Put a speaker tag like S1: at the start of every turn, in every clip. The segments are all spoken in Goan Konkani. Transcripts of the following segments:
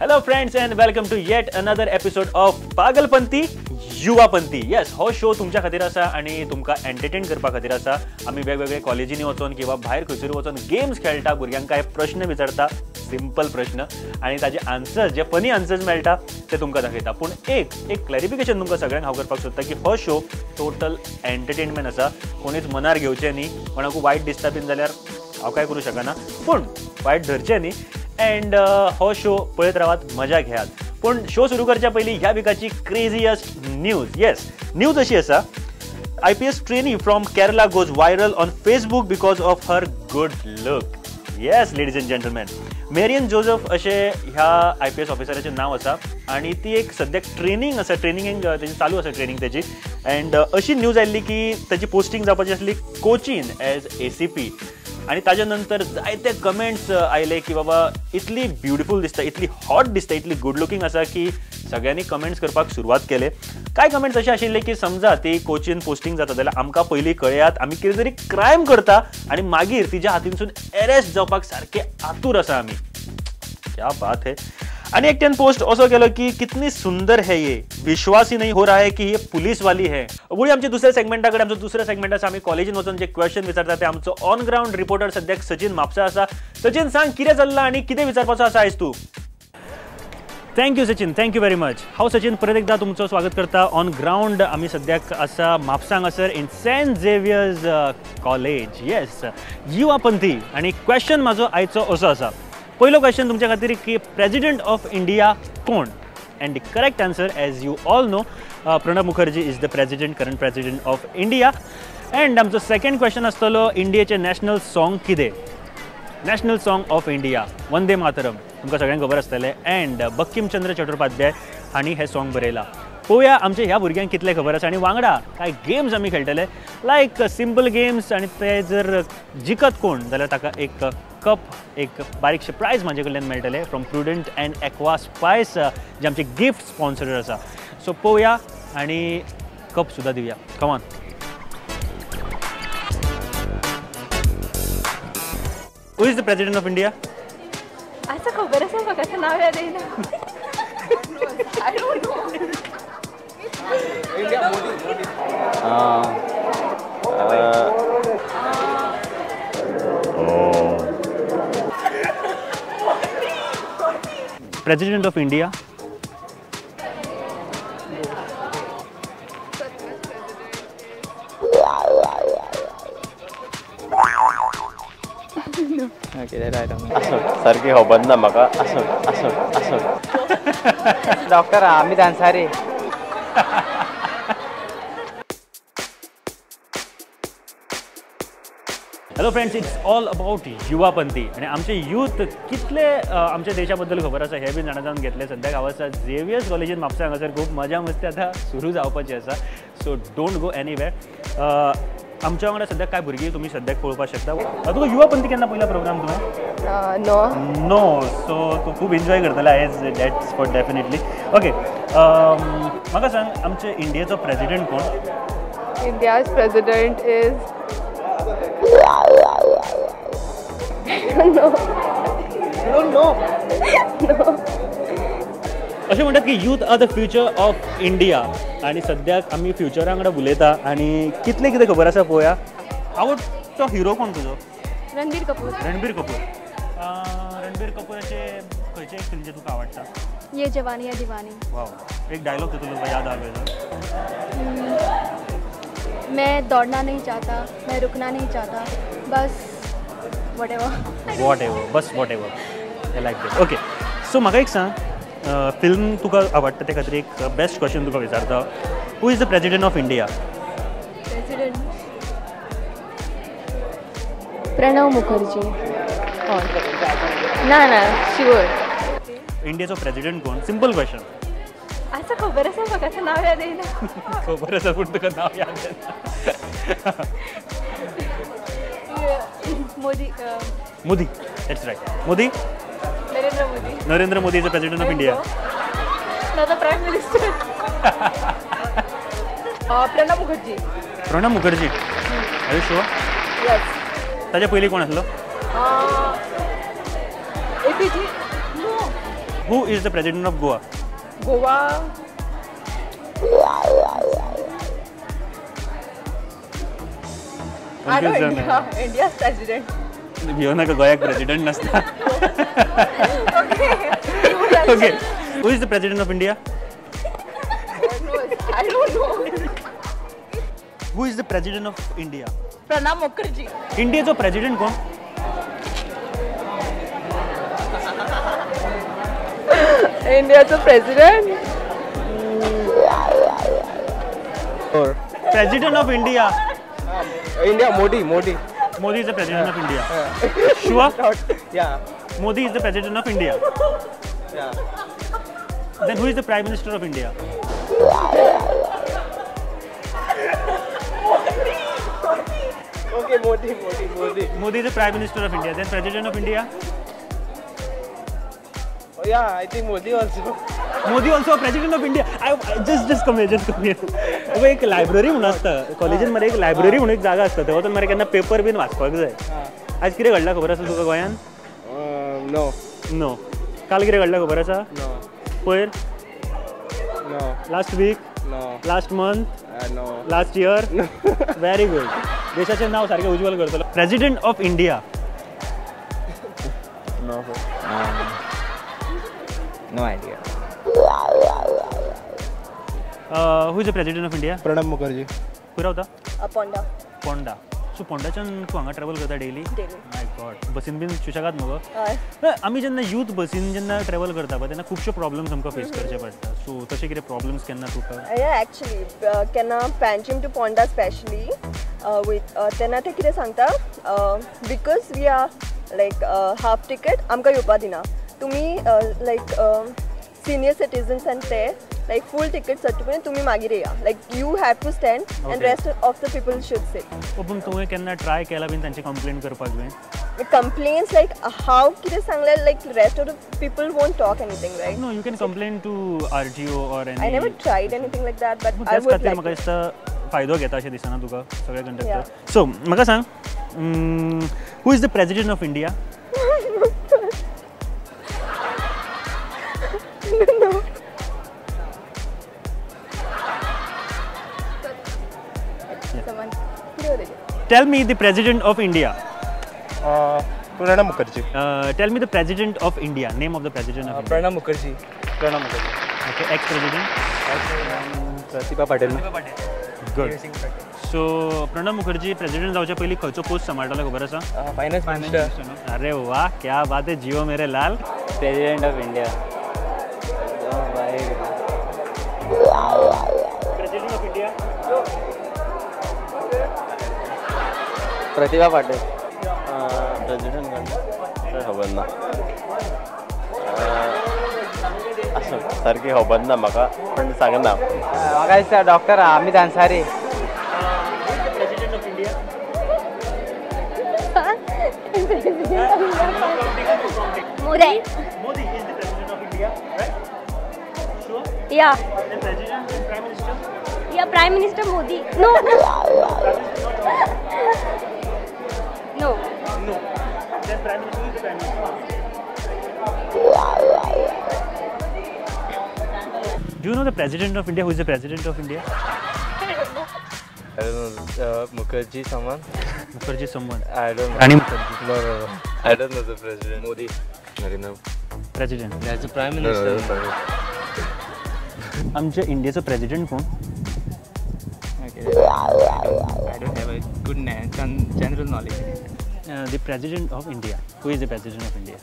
S1: Hello friends and welcome to yet another episode of Pagalpanti Yuvapanti. Yes, हो शो तुमच्या खातीर आसा आनी तुमकां एंटरटेन करपा खातीर आसा. आमी वेगवेगळे कॉलेजींनी वचोन किंवा भायर खंयसर वचोन गेम्स खेळटा, भुरग्यांक कांय प्रश्न विचारता, सिंपल प्रश्न, आनी ताजे आन्सर्स जे फनी आन्सर्स मेळटा ते तुमकां दाखयता. पूण एक एक क्लॅरिफिकेशन तुमकां सगळ्यांक हांव करपाक सोदता की हो शो टोटल एंटरटेनमेंट आसा. कोणीच मनार घेवचें न्ही, कोणाकूय वायट दिसता बीन जाल्यार हांव कांय करूं शकना, पूण वायट धरचें न्ही. अँड हो शो पळयत रावात, मजा घेयात. पूण शो सुरू करच्या पयलीं ह्या विकाची क्रेजियस्ट न्यूज. येस, न्यूज अशी आसा, IPS trainee from Kerala goes viral on Facebook because of her good look. Yes ladies and gentlemen, Marian Joseph अशें ह्या IPS ऑफिसराचें नांव आसा आनी ती एक सद्याक ट्रेनींग आसा, ट्रेनिंगेक तेजी चालू आसा ट्रेनींग तेजी. अँड अशी न्यूज आयिल्ली की ताची पोस्टींग जावपाची आसली कोचीन एज ACP. आनी ताज्या नंतर जायते कमेंट्स आयले की बाबा इतली ब्युटिफूल दिसता, इतली हॉट दिसता, इतली गुड लुकींग आसा की सगळ्यांनी कमेंट्स करपाक सुरवात केले. कांय कमेंट्स अशे आशिल्ले की समजा ती कोचीन पोस्टींग जाता जाल्यार आमकां पयलीं कळयात, आमी कितें तरी क्रायम करता आनी मागीर तिज्या हातीनसून एरेस्ट जावपाक सारके आतूर आसा आमी. क्या बात है. आनी एकट्यान पोस्ट असो केलो की कितनी सुंदर है ये, विश्वास ही नहीं हो रहा है की ये पुलीस वाली है. वळी आमच्या दुसऱ्या सेगमेंटा कडेन. आमचो दुसऱ्या सेगमेंट आसा, आमी कॉलेजीन वचून जे क्वेश्चन विचारता ते आमचो ऑन ग्रावंड रिपोर्टर सद्याक सचिन म्हापसा आसा. सचिन, सांग कितें चल्लां आनी कितें विचारपाचो आसा आयज तूं? Thank you Sachin, thank you very much. हांव सचिन परत एकदा तुमचो स्वागत करता ऑन ग्रावंड. आमी सद्याक आसा म्हापसा हांगासर in Saint Xavier's college. Yes, Yuvapanthi. आनी क्वेश्चन म्हाजो आयचो असो आसा, पयलो क्वेश्चन तुमच्या खातीर की प्रेजिडेंट ऑफ इंडिया कोण? And the correct answer, as you all know, Pranab Mukherjee is the president, current president of India. And आमचो सेकंड क्वेश्चन आसतलो, इंडियेचें नॅशनल सॉंग कितें? National song of India Vande Mataram, तुमकां सगळ्यांक खबर आसतलें. अँड बंकिम चंद्र चटोपाध्याय हांणी हें सॉंग बरयलां. पळोवया आमच्या ह्या भुरग्यांक कितलें खबर आसा. आनी वांगडा कांय गेम्स आमी खेळटले, लायक सिंपल गेम्स, आनी ते जर जिखत कोण जाल्यार ताका एक कप, एक बारीकशें प्रायज म्हाजे कडल्यान मेळटलें from Prudent and Aqua Spice, जे आमचे गिफ्ट स्पॉन्सर आसा. सो पळोवया आनी कप सुद्दां दिवया. Come on. Who is the president of India?
S2: आसा खबर आसा म्हाका, नांव याद येयना. I don't know.
S1: President of India.
S3: सारकी खबर ना म्हाका. असो असो असो
S4: doctor Amit Ansari.
S1: Hello friends, it's all about Yuvapanthi. आनी आमचे यूथ कितले आमच्या देशा बद्दल खबर आसा हें बी जाणा जावन घेतलें. सद्याक हांव आसा झेवियर्स कॉलेजीन म्हापसा हांगासर. खूब मजा मस्ती आतां सुरू जावपाची आसा. So don't go anywhere. आमच्या वांगडा सद्याक कांय भुरगीं तुमी सद्याक पळोवपाक शकता. तुका युवापंथी केन्ना पयला प्रोग्राम तुवें?
S2: नो.
S1: नो, सो तूं खूब एन्जॉय करतलें आयज, that's for definitely. Okay, म्हाका सांग आमचे इंडियेचो प्रेजिडेंट कोण?
S2: India's president is no.
S4: You don't know?
S2: No.
S1: अशें म्हणटात की youth are the future of India. आनी सद्याक आमी फ्युचरा वांगडा उलयता आनी कितलें कितें खबर आसा पळोवया. आवडटो हिरो कोण तुजो?
S2: रणबीर कपूर.
S1: रणबीर कपूर. रणबीर कपूराचे खंयचे एक फिल्म जे तुका आवडटा?
S2: ये जवानी है दीवानी.
S1: वाव, एक डायलॉग तो तुका याद आलो?
S2: मैं दौड़ना नहीं चाहता, मैं रुकना नहीं चाहता, बस what ever.
S1: What ever, bus whatever. I like that. Okay, so म्हाका एक सांग, फिल्म तुका आवडटा ते खातीर एक बेस्ट क्वेश्चन तुका विचारता. Who is the president of India?
S2: President Pranab Mukherjee. ना ना, शुअर.
S1: इंडियाचो प्रेजिडेंट कोण? Simple question.
S2: आसा खबर आसा म्हाका, नांव याद येयना.
S1: खबर आसा पूण तुका नांव याद येना.
S2: Modi.
S1: Modi, that's right. Modi.
S2: Narendra Modi.
S1: Narendra Modi is the president of India.
S2: Not the prime minister. Pranab Mukherjee.
S1: Pranab Mukherjee. Are you sure?
S2: Yes.
S1: ताच्या पयलीं कोण आसलो?
S2: APJ. No.
S1: Who is the president of Goa?
S5: Goa. I don't know. India's president.
S1: भियो नाका, गोयाक प्रेसिडेंट नासता.
S5: Okay.
S1: Okay. Who is the president of India?
S5: I don't know.
S1: Who is the president of India?
S5: Pranab Mukherjee.
S1: इंडियाचो प्रेसिडेंट कोण?
S5: इंडियाचो president?
S1: President of India.
S4: India, Modi, Modi.
S1: Modi is the president of India. Sure?
S4: Yeah.
S1: Modi is the president of India.
S4: Yeah.
S1: Then who is the Prime Minister of India?
S4: Okay, Modi, Modi, Modi.
S1: Modi is the Prime Minister of India. Then President of India?
S4: Oh, yeah, I think Modi also.
S1: Modi also President of India. I just come here, just come here. एक लायब्ररी म्हणून आसता कॉलेजीन मरे, एक लायब्ररी म्हणून एक जागा आसता, थंय वचून मरे केन्ना पेपर बीन वाचपाक जाय. आज कितें घडलां खबर आसा तुका गोंयान?
S4: नो.
S1: नो. काल कितें घडलां खबर आसा?
S4: नो.
S1: पयर?
S4: No.
S1: Last week?
S4: No.
S1: Last month?
S4: No.
S1: Last year? Very good. देशाचें नांव सारकें उज्ज्वल करतलो. President of India.
S4: No.
S6: No idea.
S1: Who is the president of India?
S7: Pranab Mukherjee.
S1: खंय रावता?
S5: पोंडा.
S1: पोंडा. सो पोंडाच्यान तूं हांगा ट्रॅवल करता डेली?
S5: डेली.
S1: माय गॉड. बसीन बीन सुशेगाद मगो?
S5: हय.
S1: आमी जेन्ना यूथ बसीन जेन्ना ट्रॅवल करता पळय तेन्ना खुबशे प्रॉब्लम्स आमकां फेस करचे पडटा. सो तशे कितें प्रॉब्लम्स केन्ना तुका?
S5: या एक्चुअली केन्ना पँजिम टू पोंडा स्पेशली वयता तेन्ना ते कितें सांगता, because we are like half ticket आमकां येवपा दिना तुमी, लायक सिनियर सिटीजन्स आनी ते लायक फूल टिकेट जातकीर तुमी मागीर येया, like you have to stand and rest of the people should sit.
S1: पूण तुवें केन्ना ट्राय केला बीन तांची कंप्लेन करपाक बीन?
S5: कंप्लेन्स लायक हांव कितें सांगलें, like rest of the people won't talk anything, right?
S1: No, you can complain to RTO or any.
S5: I never tried anything like that, but I
S1: त्याच
S5: वूड
S1: खातीर
S5: लायक.
S1: म्हाका दिसता फायदो घेता अशें दिसना तुका सगळे कंडक्टर? सो म्हाका सांग, who is the president of India? Tell me the president of India.
S7: Pranab Mukherjee.
S1: Tell me the president of India. Name of the president of India.
S4: Pranab Mukherjee.
S1: Pranab Mukherjee. Okay, ex-president.
S4: Pratibha Patil.
S1: Good. So Pranab Mukherjee president जावच्या पयलीं खंयचो पोस्ट सांबाळटालो खबर आसा?
S4: Finance minister.
S1: अरे वा, क्या बात है, जियो मेरे लाल.
S6: President of India.
S1: President of India.
S6: Pratibha Patil.
S3: President कोण खबर ना, आसूं सारकी खबर ना म्हाका, पण सांगना.
S4: म्हाका दिसता doctor Hamid Ansari.
S1: President of India.
S2: Modi.
S1: Modi is the president of India, right? Sure?
S2: Yeah.
S1: The president and prime minister?
S2: Yeah, Prime Minister Modi. No. No.
S1: No. Then prime minister, who is the prime minister? Do you know the president of India? Who is the president of India?
S3: I don't know. Mukherjee someone?
S1: Mukherjee someone.
S3: I don't know.
S1: Rani Mukherjee.
S3: No, no, no. I don't know the president. Modi. Narendra.
S1: President.
S6: That's the prime minister.
S3: No, no, no.
S1: आमच्या इंडियाचो प्रेसिडेंट कोण?
S6: Okay. I don't have a good general knowledge.
S1: The president of India. Who is the president of India?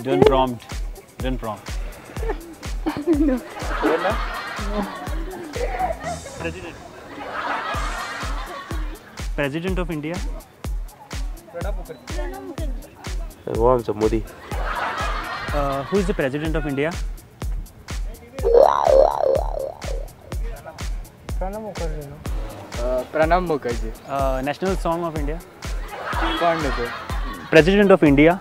S1: Don't prompt. Don't prompt.
S2: No.
S1: No. President. President of India.
S4: Pranab Mukherjee.
S3: वो आमचो Modi.
S1: Who is the president of India?
S4: Pranab Mukherjee. Pranab Mukherjee.
S1: National song of India.
S4: कोण न्हू?
S1: President of India.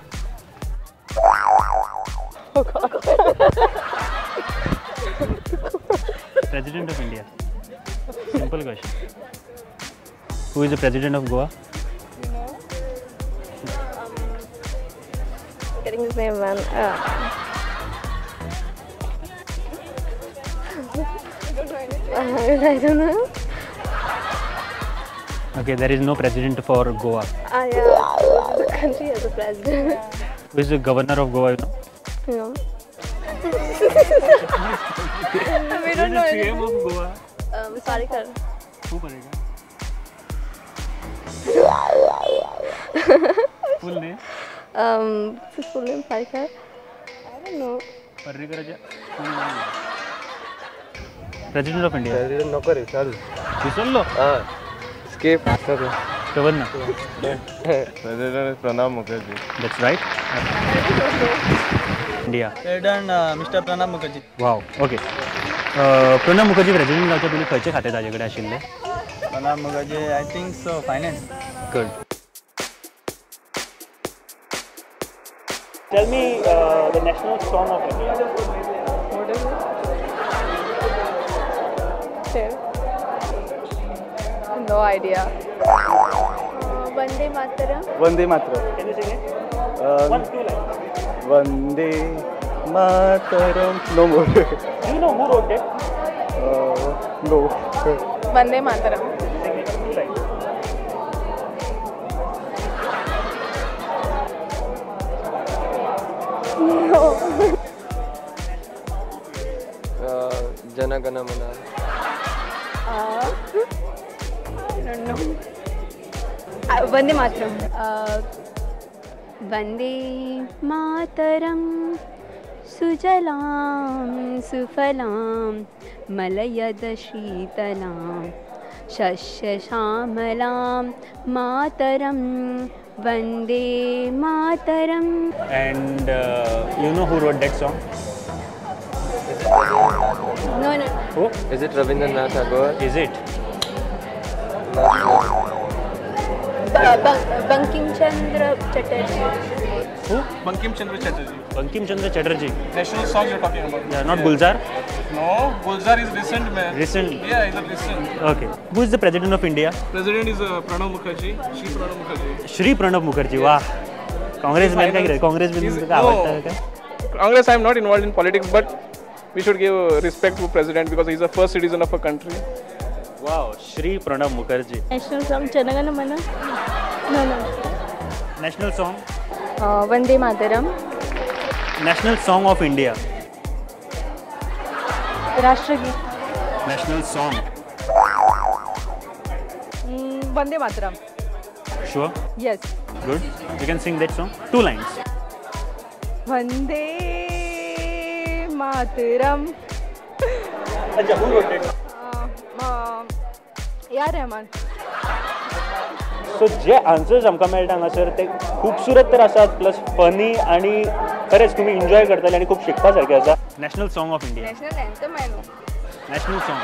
S1: President of India. Simple question. Who is the president of Goa?
S2: Getting his name, man. I don't know.
S1: Okay, there is no president for Goa.
S2: Yeah. The country has a president.
S1: Who is the governor of Goa, you know?
S2: No. We don't know.
S1: CM of Goa.
S2: Parrikar.
S1: Who Parrikar? Full name?
S2: What's his full name? Parrikar? I don't know.
S1: Parrikar full name. President of India.
S7: President नको रे चाल.
S1: विसरलो?
S7: हां. Skip.
S1: खबर ना.
S7: President Pranab Mukherjee.
S1: That's right. India.
S4: President Mr. Pranab Mukherjee.
S1: Wow. Okay. Pranab Mukherjee president जावच्या पयलीं खंयचे खातें ताजे कडेन आशिल्लें?
S4: Pranab Mukherjee, I think so, finance.
S1: Good. Tell me the national song of India.
S2: What is it? Tell. No idea. Vande Mataram.
S4: Vande Mataram.
S1: Can you sing it? 1, 2 lines.
S7: Vande Mataram. No more.
S1: Do you know who wrote it?
S7: No.
S2: Vande Mataram.
S1: Sing it, 2 lines.
S2: No.
S7: Jana Gana Mana.
S2: I don't know. Vande Mataram. Vande Mataram Sujalam Sufalam Malayad Shitalam Shasya Shamalam Mataram Vande Mataram.
S1: And you know who wrote that song?
S2: No, no.
S1: Who?
S7: Is it Rabindranath Tagore?
S1: Is it?
S2: Bankim Chandra Chatterjee.
S1: Who?
S8: Bankim Chandra Chatterjee.
S1: Bankim Chandra Chatterjee.
S8: National song you're talking about.
S1: Yeah, not Gulzar.
S8: No, Gulzar is recent, man.
S1: Recent.
S8: Yeah, he's a recent.
S1: Okay. Who is the president of India?
S8: President is Pranab Mukherjee. Shri Pranab Mukherjee.
S1: Shri Pranab Mukherjee. Wow. Congress man का Congress man का आवडता है क्या?
S8: Congress, I am not involved in politics, but we should give respect to president because he is the first citizen of a country.
S1: Wow, Shri Pranab Mukherjee.
S2: National song Jana Gana Mana. No, no.
S1: National song?
S2: Vande Mataram.
S1: National song of India.
S2: Rashtrageet.
S1: National song.
S5: Vande Mataram.
S1: Sure?
S5: Yes.
S1: Good. You can sing that song. 2 lines.
S5: Vande Mataram.
S1: Acha, who wrote it?
S5: A.R. Rahman.
S1: So J answers आमकां मेळटा हांगासर ते खुबसुरत तर आसात प्लस फनी आनी खरेंच तुमी एन्जॉय करतले आनी खूब शिकपा सारकें आसा. National song of India.
S2: National anthem I know.
S1: National song.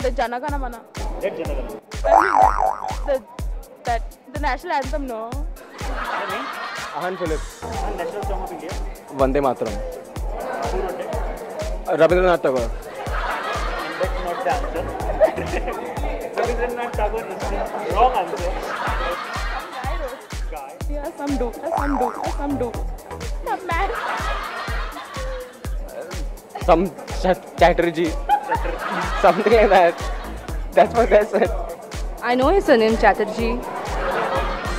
S2: The Jana Gana Mana.
S1: That Jana Gana.
S2: The national anthem, no.
S7: Ahan Philip.
S1: National song of India.
S7: Vande Mataram.
S1: Who wrote it?
S7: Rabindranath Tagore.
S1: And that's not the answer. Rabindranath Tagore is the wrong answer. Guy.
S2: Yeah, some do. Some man.
S7: Some Chatterjee. Something like that. That's what I said.
S5: I know his surname Chatterjee.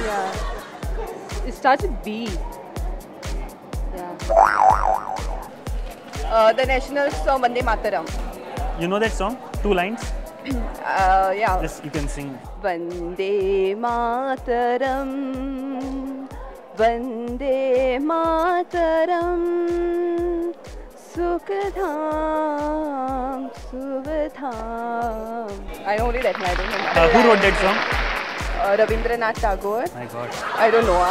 S5: Yeah. It starts with B. Yeah. The national song Vande Mataram.
S1: You know that song? 2 lines?
S5: Yeah.
S1: Yes, you can sing.
S5: Vande Mataram, Vande Mataram, Sukadham, Suvadham. I know only that one. I don't know.
S1: Who wrote that song?
S5: Rabindranath Tagore.
S1: My God.
S5: I don't know.